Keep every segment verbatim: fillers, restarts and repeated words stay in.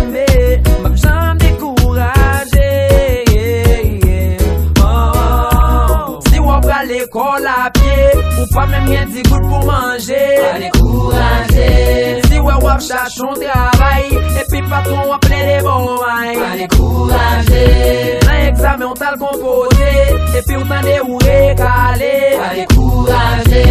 M p ap janm dekouraje. Oh, si w ap pral lekòl a pye, ou pa menm gen di goud pou manje, pa dekouraje. Si w wè w ap chache yon travay, epi patwon w ap plede ba w may, pa dekouraje. Nan egzamen w t al konpoze, epi w tande ou rekale, pa dekouraje.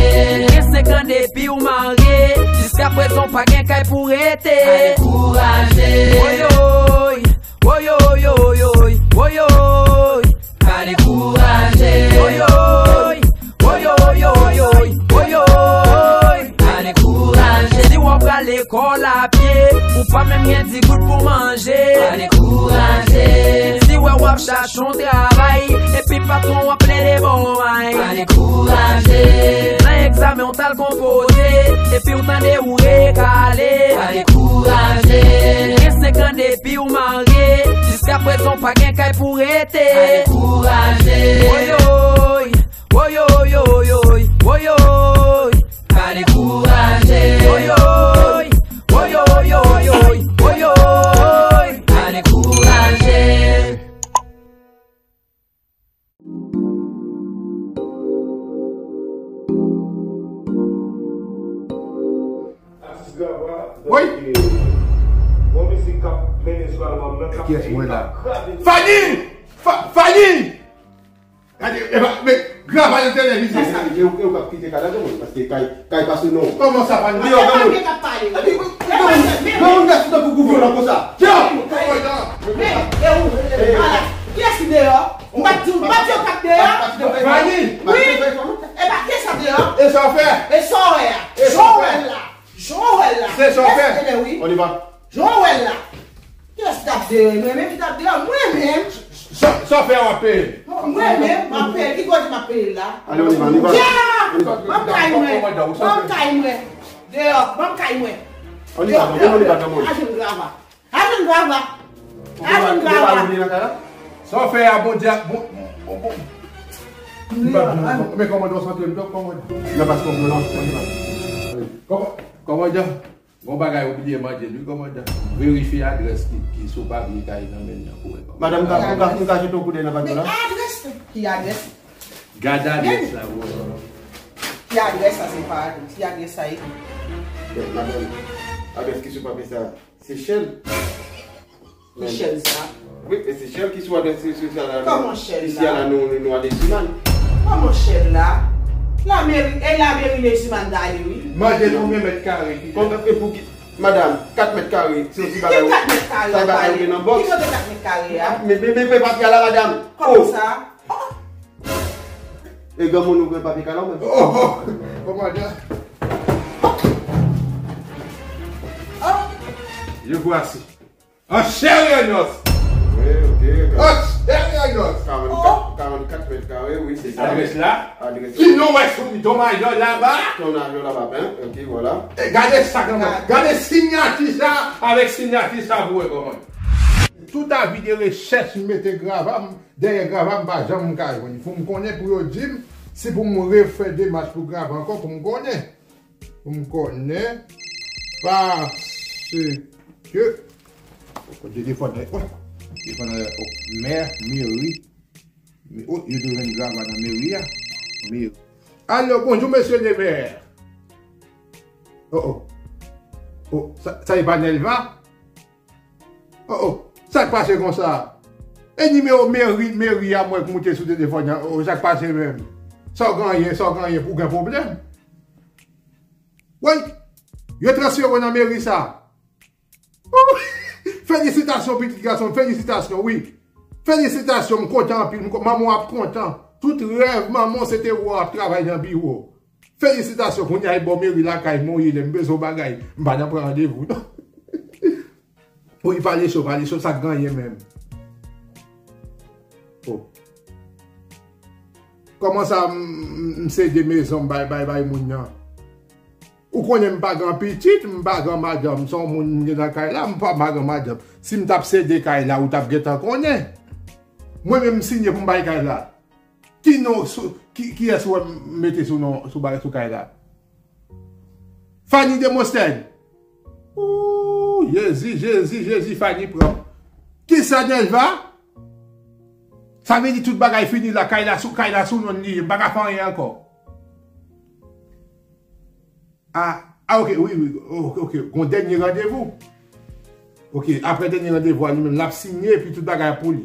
Gen senk an depi w marye, jiskaprezan w pa gen kay pou rete, pa dekouraje. Woyoy, woyoy, woyoy, woyoy, pa dekouraje. Woyoy, woyoy, woyoy, woyoy, pa dekouraje. Si w ap pral lekòl a pye, ou pa menm gen di goud pou manje, pa dekouraje. Si w wè w ap chache yon travay, epi patwon w ap plede ba w may, pa dekouraje. Nan egzamen w t al konpoze, epi w tande ou rekale, pa dekouraje. Gen senk an depi w marye, jiskaprezan w pa gen kay pou rete, pa dekouraje. Woyoy, woyoy, woyoy, woyoy, pa dekouraje. Woyoy, woyoy, woyoy, woyoy, pa dekouraje. Atis Grava, donk, bon mizik k ap mennen sou albòm nan, k ap kraze. Fanny! Fa- Fanny! Gade, e pa, men, Grava nan televizyon. E, e, e, ou p ap kite kay la, non, paske kay, kay pa sou non. Kòman sa, Fanny? Deyò, granmoun. Granmoun, granmoun, gade, tankou gouvènman konsa. Deyò! Men, e ou, e, ala, kiyès ki deyò? M pa t di, m pa t di yo pa t deyò. Fanny! Wi. E pa kiyès k ap deyò? E sa w fè? E sa w wè a? Jan w wè l la. Jan w wè l la. Se sa w fè? Wi. On y va. Jan w wè l la. Kiyès ki t ap deyò? Mwen menm ki t ap deyò? Mwen menm. Sa, sa w fè a w ap peye? Mwen menm, m ap peye. Ki kote m ap peye l la? Allez, on y va, on y va. Ya! On y va. Ban m kay mwen. Ban m kay mwen. Deyò, ban m kay mwen. On y va, on y va, on y va, on y va. Ajan Grava. Ajan Grava. Ajan Grava. Sa w fè a, Bondye a, bon, bon, bon. Men kòmandan w santre m tou, kòmandan. Nan pas kòmandan, on y va. Kòman, kòmandan? Gon bagay ou bliye mande l wi, kòmandan. Verifye adrès ki, ki sou papye kay nan men l nan pou wè kòmandan. Madanm, m ka, m ka, m ka jete yon koudèy nan papye la? Men adrès, ki adrès? Gade adrès la pou wè kòmandan. Ki adrès sa, se pa adrès? Ki adrès sa ye? Madanm, adrès ki sou papye sa, Seychelles. Seychelles sa? Wi, e Seychelles ki sou adrès, sou, sou sa la. Kòman Seychelles la? Isi a la, nou, nou, nou a Lesiman. Kòman Seychelles la? Lameri, e lameri Lesiman ta ye, wi. Mande l konbyen mèt kare ki. Konbyen, e pou ki, madanm, kat mèt kare, se yon ti bagay. Ki kat mèt kare w ap pale? Ki kote kat mèt kare a? Men, men, men, men papye a la, madanm. Kòman sa? Oh! E granmoun ou gen papye kay la, mwen. Oh, oh, kòmandan. Oh! Le voici. En chair et en os. Wi, ok. En chair et en os. Karannkat, karannkat mèt kare, wi, se sa. Adrès la. Adrès la. Ki non wè sou li, Ton Majò Laba. Ton Majò Laba, hein? Ok, voilà. E gade sa, kòmandan. Gade siyati sa, avèk siyati sa pou wè kòmandan. Tout avi de rechèch m mete Grava, m dèyè Grava, m pa janm ka jwenn. Fò m konnen pou yo di m si pou m refè demach pou Grava ankò, pou m konnen. Pou m konnen, paske, telefòn nan, oh, telefòn nan, oh, mè, meri. Oh, yo te jwenn Grava nan meri a. Meri. Alo, bonjou, mesye le mè. Oh, oh. Oh, sa, sa e pa Nelva? Oh, oh, sa k pase konsa? E nimewo meri, meri a mwen k moute sou telefòn nan. Oh, sa k pase menm? Sa w genyen, sa w genyen pou gen pwoblèm? Woy, yo transfere w nan meri sa. Oh, felisitasyon, pitit gason m, felisitasyon, wi. Felisitasyon, m kontan anpil, m ko-, manman w ap kontan. Tout rèv manman w se te wè w ap travay nan biwo. Felisitasyon, kounye a e bò meri lakay mwen w ye, lè m bezwen yon bagay, m pa nan pran randevou, non. Wi, pale cho, pale cho, sa k genyen menm? Oh. Kòman sa, m, m, m sede mezon m bay, bay, bay moun nan? Ou konnen m pa gen pitit, m pa gen madanm, se yon moun m gen nan kay la, m pa, m pa gen madanm. Si m t ap sede kay la, ou t ap gentan konnen. Mwen menm m siyen pou m bay kay la. Ki non sou, ki, kiyès ou wè m mete sou non, sou bagay, sou kay la? Fanny Demostèn. Ooh, Jezi, Jezi, Jezi, Fanny pran. Kisa Nelva? Sa vle di tout bagay fini la, kay la sou, kay la sou non li, m pa ka fè anyen ankò. Ah, ah, ok, wi, wi, ok, ok, gon dènye randevou. Ok, apre dènye randevou a, li menm, l ap siyen, epi tout bagay ap pou li.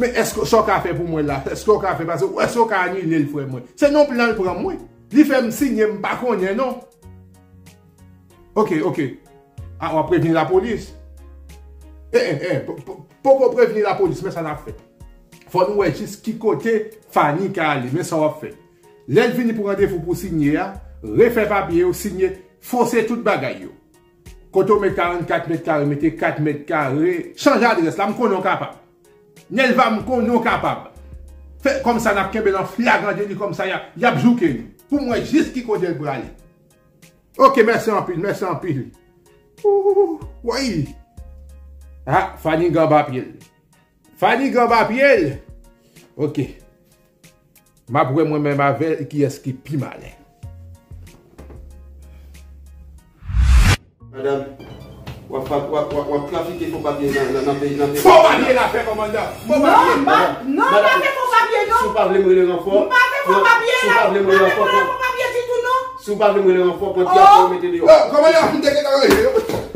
Men èske sa w ka fè pou mwen la? Èske w ka fè? Paske èske w ka anile l, frè mwen? Se nan plan l pran mwen. Li fè m siyen, m pa konnen, non. Ok, ok. Ah, w ap prevni lapolis? Eh, eh, eh, po-, po-, poko prevni lapolis, men sa n ap fè. Fò nou wè jis ki kote Fanny ka ale, men sa w ap fè. Lè l vini pou randevou pou siyen a, refè papye yo, siyen, fose tout bagay yo. Kote w met karannkat mèt kare, mete kat mèt kare, chanje adrès la, m konnen w kapab. Nelva, m konnen w kapab. Fè kòmsa n ap kenbe l an flagran deli kòmsa, y ap, y ap jouke nou. Pou m wè jis ki kote l prale. Ok, mèsi anpil, mèsi anpil. Ooh, woy. Ah, Fanny gen anba pye l. Fanny gen anba pye l. Ok. M ap wè mwen menm avè l kiyès ki pi malen. Madanm, w ap, w ap, w ap, w ap trafike fo papye nan, nan, nan peyi, nan peyi. Fo papye l ap fè, kòmandan. Fo papye. Non, m pa, non, m pa fè fo papye, non. Si w pa vle m rele ranfò, m pa fè fo papye, si w pa vle m rele ranfò, fo papye ditou, non. Si w pa vle m rele ranfò, pran ti afè w mete deyò. Oh, kòmandan, m te gentan ranje yo.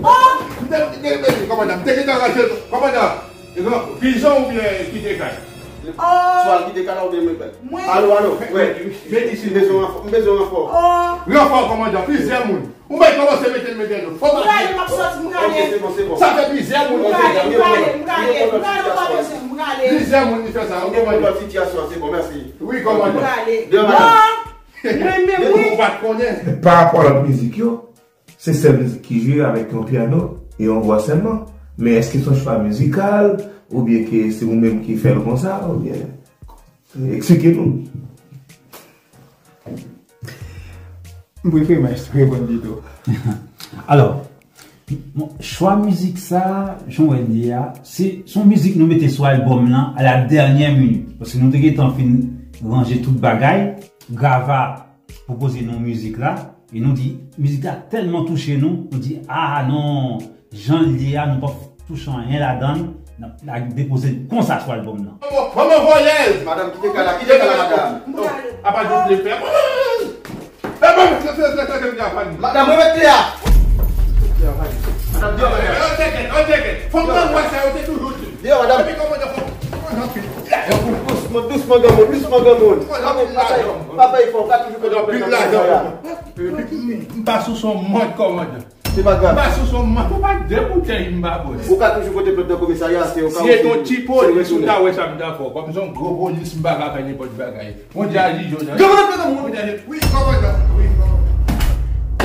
Oh. M te, m te, m te, kòmandan, m te gentan ranje yo. Kòmandan, e non, pizon oubyen kite kay? Oh. Swa l kite kay la oubyen mwen pèp. Mwen. Alo, alo, wè. Men isi. M bezwen ranfò, m bezwen ranfò. Oh. Ranfò, kòmandan, plizyè moun. Ou mèt kòmanse mete l men dèyè nou. Fò m ale, m ap sòti, m prale. Ok, se bon, se bon. Sa fè plizyè moun ki te prale, m prale, m prale, m prale, m pa bezwen, m prale. Plizyè moun ki fè sa, ok, kòmandan. Sitiyasyon an, se bon, mèsi. Wi, kòmandan. M prale. Demen. Non, mwen menm, wi. Ou pa t konnen. Pa rapò a lòt mizik yo, se sèl mizik ki jwe avèk yon pyano e yon vwa sèlman. Men èske se yon chwa mizikal, oubyen ke se ou menm ki fè l konsa, oubyen? Eksplike nou. M prefere m reponn pito. Alò, bon, chwa mizik sa, jan w wè l ye a, se, se yon mizik nou mete sou albòm lan à la dernière minute. Paske nou te gentan fin ranje tout bagay. Grava pwopoze nou mizik la. E nou di, mizik la tèlman touche nou, nou di, ah non, jan l ye a, nou p ap touche anyen ladan l, n ap, n ap depoze l konsa sou albòm nan. Manman vòlèz! Madanm, kite kay la, kite kay la, madanm. Apa nou vle fè? Madanm, remèt kle a! Madanm, deyò, madanm. Fò m nan wè sa yo te toujou di. Deyò, madanm. Epi kòmandan, fò m nan pil lajan pou. Dousman, dousman, granmoun, dousman, granmoun. Pa fè efò, pa fè efò, ou ka toujou konte plen nan komisarya. M pa sou son mòd, kòmandan. Se pa grav. M pa sou son mòd, ou pa de boutèy m pa bwè. Ou ka toujou konte plent nan komisarya, se o ka ou si, si w ta wè sa m ta fè w. Kòm se yon gwo polis, m pa ka fè nenpòt bagay. Bondye a jije w nan. Granmoun ap pran granmoun. Wi, kòmandan. Wi, kòmandan.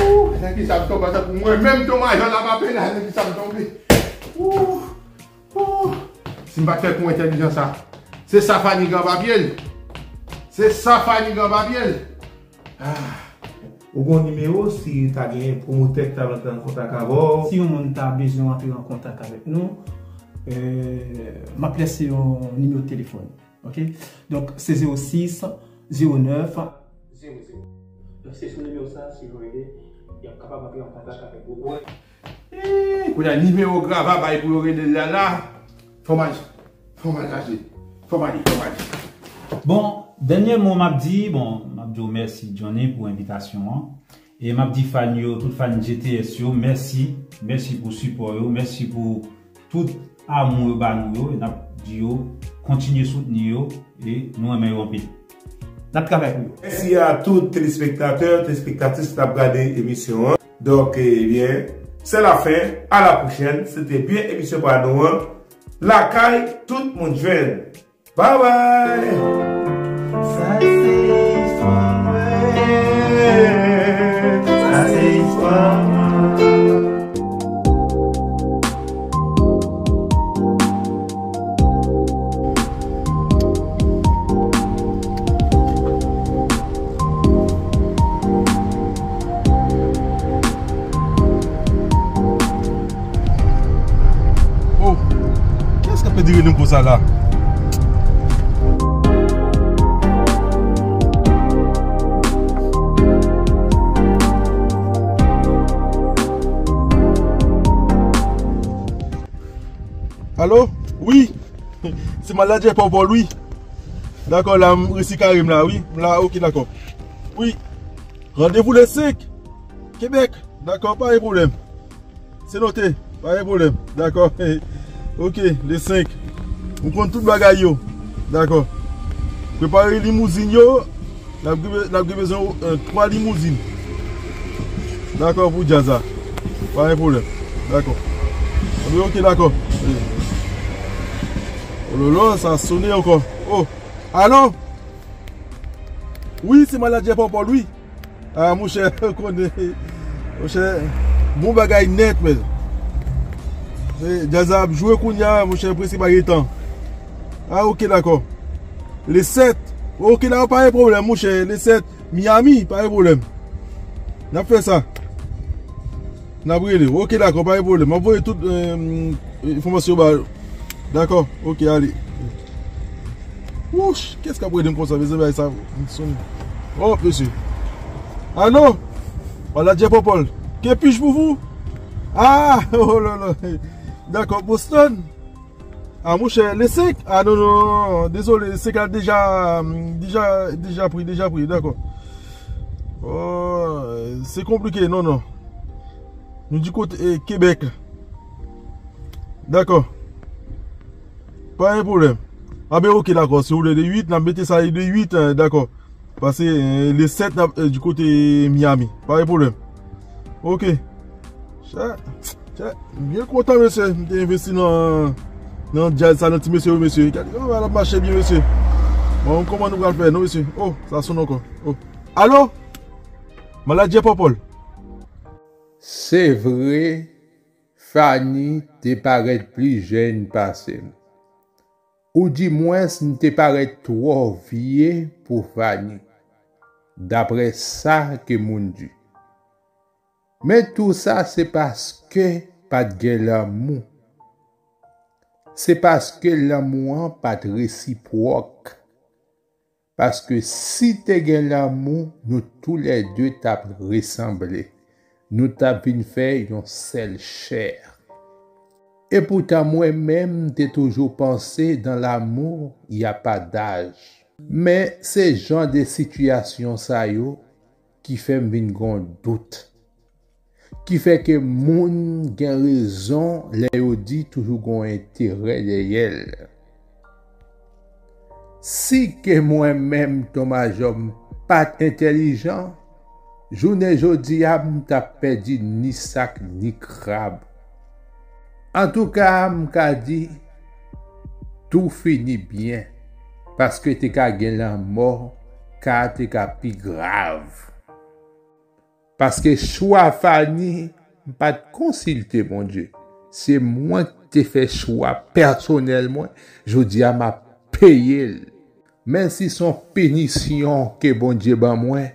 Ooh, nan kisa m tonbe tankou mwen menm, ton majò la pa pè la, nan kisa m tonbe. Ooh, ooh. Si m pa t fè kou entèlijan sa. Se sa Fanny gen anba pye l. Se sa Fanny gen anba pye l. Ah. Ou gon nimewo si ta gen pwomotè ki ta vle antre an kontak avè w? Si yon moun ta bezwen antre an kontak avèk nou, euh, m ap lese yon nimewo telefòn. Ok? Donk, se zewo sis, zewo nèf, zewo zewo. Donk, se sou nimewo sa, si yo rele, y ap kapab antre an kontak avèk ou. Eee, kounye a nimewo Grava bay pou yo rele l la la. Fò m al, fò m al chache. Fò m ale, fò m ale. Bon, dènye mo m ap di, bon, m ap di w mèsi, Johnny, pou envitasyon an. E m ap di fan yo, tout fan G T S yo, mèsi. Mèsi pou sipò yo, mèsi pou tout amou yo ba nou yo, e n ap di yo kontinye soutni yo, e nou renmen yo anpil. N ap travay pou yo. Mèsi a tout telespektatè, telespektatris k ap gade emisyon an. Donk, ebyen, c'est la fin. À la prochaine. Se te byen emisyon pa nou an. Lakay, tout moun jwenn. Bye bye! Sa se istwa mwen. Sa se istwa mwen. Oh, kiyès k ap pèdi rele m konsa la? Alo? Wi. Se manadjè Popol, wi. Dakò, la, m resi kare m la, wi. M la, oke, dakò. Wi. Randevou le senk. Kebèk. Dakò, pa gen pwoblèm. Se note. Pa gen pwoblèm. Dakò. Oke, le senk. M konn tout bagay yo. Dakò. Prepare limouzin yo. N ap gen, n ap gen bezwen, eh, twa limouzin. Dakò, pou djaz la. Pa gen pwoblèm. Dakò. Anben, oke, dakò. Ololo, sa sonnen ankò. Oh. Alo? Wi, se manadjè Popol, wi. Ah, monchè, ou konnen. Monchè, bon bagay nèt, men. Eh, djaz la ap jwe kounye a, monchè, prèske pa gen tan. Ah, oke, dakò. Le sèt. Oke, dakò, pa gen pwoblèm, monchè. Le sèt, Miami, pa gen pwoblèm. N ap fè sa. N ap rele. Oke, dakò, pa gen pwoblèm. M ap voye tout, eh, enfòmasyon ba yo. Dakò, oke, ale. Wouch, kiyès k ap rele m konsa, mezanmi, sa sonnen. Oh, mesye. Alo? Manadjè Popol. Que puis-je pour vous? Ah, oh là là. Dakò, Boston. Ah, monchè, le senk? Ah, non, non, non, non. Dezole, le senk la deja, deja, deja pri, deja pri, dakò. Oh, se konplike, non, non. Nou di kote, eh, Kebèk. Dakò. Pa gen pwoblèm. Anben, oke, dakò. Si w vle de uit, n ap mete sa de uit, eh, dakò. Pase, eh, le sèt, n ap, eh, di kote Miami. Pa gen pwoblèm. Oke. Chè, chè, m byen kontan, mesye. M te envesti nan, nan djaz sa, nan ti mesye yo, mesye. Gade kòman l ap mache byen, mesye. Bon, kòman nou pral fè, non, mesye? Oh, sa sonnen ankò. Oh. Alo? Manadjè Popol. Se vre, Fanny te parèt pli jèn pase m. Oudimwens, m te parèt twò vye pou Fanny, daprè sa ke moun di. Men tou sa, se paske pa t gen lanmou. Se paske lanmou an pa t resipwòk. Paske si te gen lanmou, nou toulède t ap resanble. Nou t ap vin fè yon sèl chè. Epoutan, mwen menm, m te toujou panse, dans l'amour, il y a pas d'âge. Men se jan de sitiyasyon sa yo ki fè m vin gon dout. Ki fè ke moun gen rezon lè yo di toujou gon enterè dèyè l. Si ke mwen menm, Ton Majò, m pa t entèlijan, jounen jodi a, m t ap pèdi ni sak ni krab. Antouka, m ka di, tou fini byen, paske te ka gen lanmò, ka te ka pi grav. Paske chwa Fanny, m pa t konsilte Bondye. Se mwen ki te fè chwa pèsonèl mwen. Jodi a, m ap peye l. Men si se yon pinisyon ke Bondye ban mwen,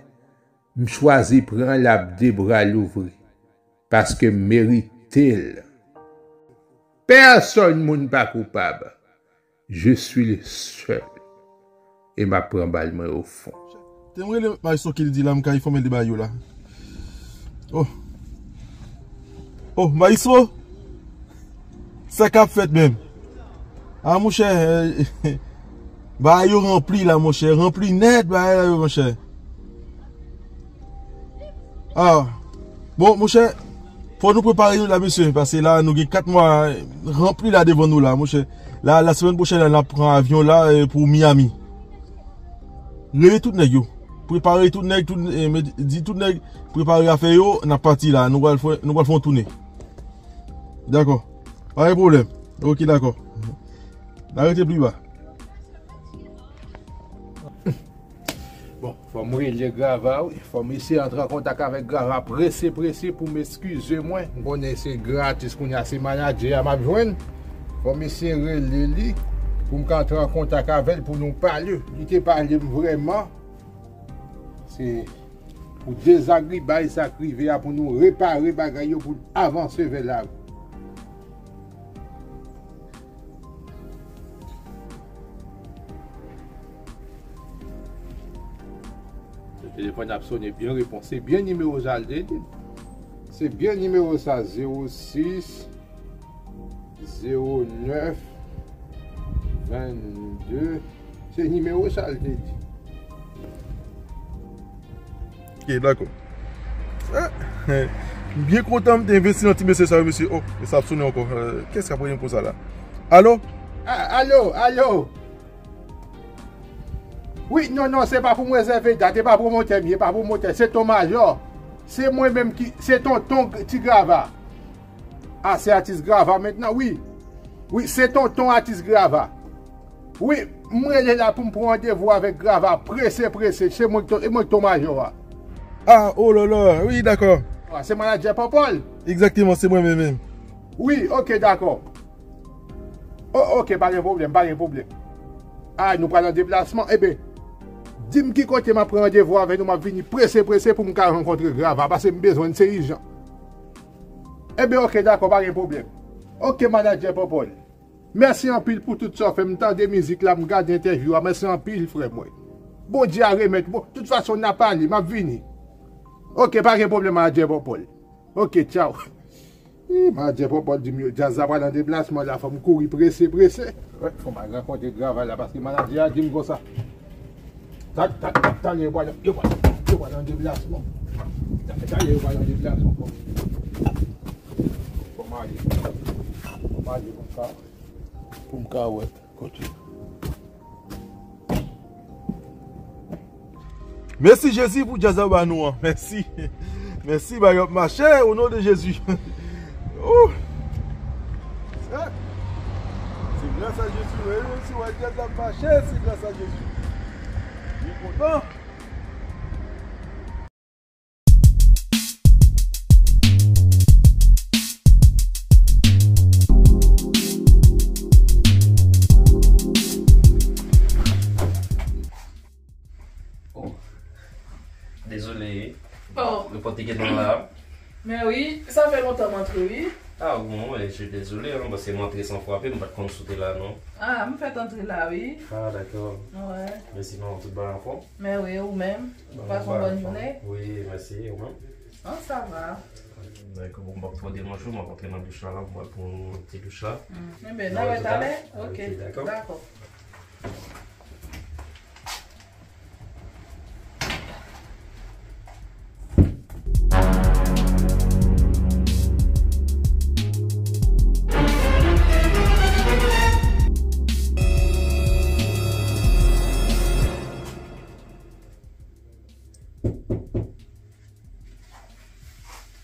m chwazi pran l ak de bra louvri. Paske m merite l. Pèsonn moun pa koupab. Je suis le seul. E m ap pran bal mwen o fon. Te m rele Maestro Kildy la, m kay fòme de bagay yo la. Oh. Oh, Maestro. Sa k ap fèt menm? Ah, monchè, eh, bagay yo ranpli la, monchè. Ranpli nèt, bagay la yo, monchè. Ah. Bon, monchè, fò nou prepare nou la, mesye, paske la, nou gen kat mwa ranpli la devan nou la, monchè. La, la semèn pwochèn la, n ap pran avyon la, eh, pou Miami. Rele tout nèg yo. Prepare tout nèg, tout, eh, men, di tout nèg, prepare afè yo, n ap pati la. Nou pral fè, nou pral fè yon tounen. Dakò. Pa gen pwoblèm. Oke, dakò. N a rete pli ba. Bon, fò m rele Grava, wi. Fò m eseye antre an kontak avèk Grava prese, prese pou m eskize mwen. M konnen se gratis kounye a, se manadjè a m ap jwenn. Fò m eseye rele li pou m ka antre an kontak avè l pou nou pale. Li te pale m vrèman. Se pou dezagribay sa k rive a, pou nou repare bagay yo, pou n avanse vè lavi. Telefòn ap sone byen, repons. Se byen nimewo sa l te di. Se byen nimewo sa, zewo sis, Zewo nèf vennde. Se nimewo sa l te di. Ok, dakò. Ah, m byen kontan m te envesti nan ti mesye sa yo, mesye. Oh, e sa ap sonnen ankò. Euh, kiyès k ap rele m konsa la? Alo? Ah, alo, alo. Wi, non, non, se pa pou m rezève dat, e pa pwomotè m ye, e pa pwomotè, se Ton Majò. Se mwen menm ki, se tonton Ti Grava. Ah, se atis Grava mentnan, wi. Wi, se tonton atis Grava. Wi, m rele la pou m pran randevou avèk Grava, prese, prese, se mwen ki Ton, e mwen ki Ton Majò a. Ah, oh là là, wi, dakò. Ah, se manadjè Popol. Egzakteman, se mwen menm menm. Wi, ok, dakò. Oh, ok, pa gen pwoblèm, pa gen pwoblèm. Ah, nou pral an deplasman. Eben, di m ki kote m ap pran randevou avè nou, m ap vini prese, prese pou m ka rankontre Grava, paske m bezwen l, se ijan. Eben, ok, dakò, pa gen pwoblèm. Ok, manadjè Popol. Mèsi anpil pou tout sa w fè. M tande mizik la, m gade entèvyou a. Mèsi anpil, frè mwen. Bondye a remèt. Bon, tout fason, n a pale, m ap vini. Ok, pa gen pwoblèm, manadjè Popol. Ok, tchaw. Ih, manadjè Popol di m yo, djaz la pral an deplasman la, fò m kouri prese, prese. Wi, fò m al rankontre Grava la, paske manadjè a di m konsa. Tak, tak, tak, talè yo pral, yo pral, yo pral an deplasman. Tak, talè yo pral an deplasman, fò m, fò m ale. Fò m ale pou m ka, pou m ka wè kote. Mèsi Jezi pou djaz la ou ba nou an. Mèsi. Mèsi, bagay ap mache, o non de Jezi. Ouh. Se, se gras a Jezi, wi, wi, si wè djaz la ap mache, se gras a Jezi. Mwen kontan. Oh. Dezole. Oh. Nenpòt ki gentan la. Men wi, sa fè lontan m antre, wi. Ah, bon, je suis désolé, hein, paske m antre san frape, m pa t konn si w te la, non. Ah, m fèk antre la, wi. Ah, dakò. Wè. Men sinon, tout bagay anfòm? Men wi, ou menm? Ou pase yon bòn jounen? Wi, mèsi, ou menm? Ah, sa va. Dakò, bon, m p ap twò deranje w, m ap antre nan douch la, la, pou m pran yon ti douch la. Mm. Enben, n a wè talè? Ok, dakò. Dakò.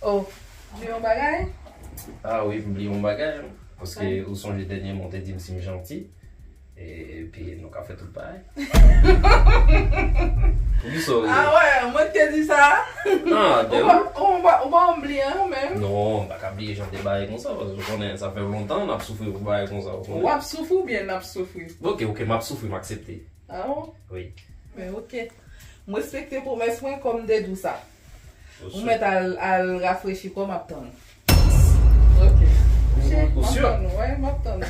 Oh, bliye yon bagay? Ah wi, m bliye yon bagay, wi. Paske ou sonje dènyèman ou te di m si m janti, e, epi nou ka fè tout bagay. Poukisa w ri? Ah wè, mwen te di sa? Ah, ou pa, ou pa, ou pa bliye an menm? Non, m pa ka bliye jan de bagay konsa, paske ou konnen sa fè lontan n ap soufri pou bagay konsa, ou konnen. W ap soufri oubyen n ap soufri? Ok, ok, m ap soufri, m aksepte. Ah bon? Wi. Men ok. M respekte pwomès mwen kòm m te di w sa. Ou mèt al, al rafrechi kò w, m ap tann ou. Ok. Kouche, m ap tann ou, wi, m ap tann ou.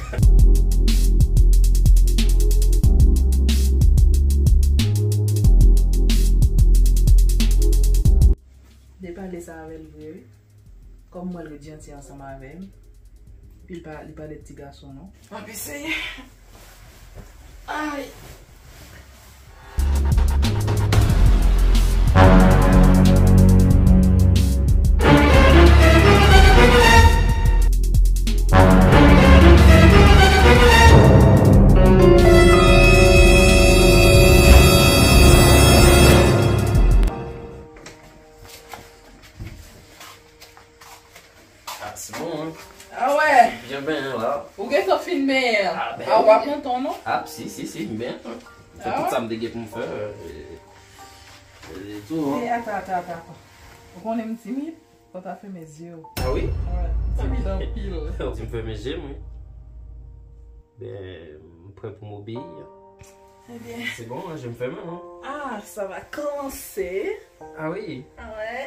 Depale sa avè l vre, wi. Kòm mwen, l ret janti ansanm avè m. Epi l pa, li pa de ti gason, non. M ap eseye. Ay. Ah, se bon, hein? Ah wè. Byen benyen la. Ou gentan fin benyen. Ah, ben wi. Ah, w ap pran tan w, non? Ah, si, si, si, m benyen. M fè tout sa m te gen pou m fè, euh, e, e tou, hein. E, ata, ata, ata, ata. Ou konnen m timid? Fò w ta fèmen zye w. Ah wi? Wè, timid anpil. Ou di m fèmen je m, wi. Ben, m prè pou m obeyi. Ebyen. Se bon, hein, je m fèmen, non? Ah, sa va kòmanse. Ah wi. Ah wè.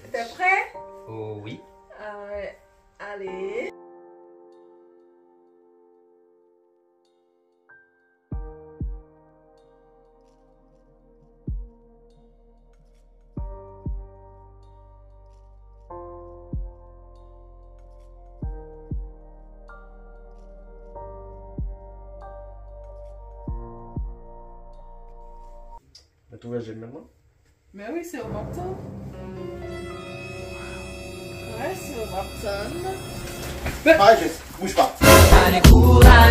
T'es prêt? Oh wi. Ah wè. Ale. Ou twouve je m menm non? Men wi, se ou m ap tann. Wi, se ou m ap tann. Pare jès, bouj pa. Pa dekouraje,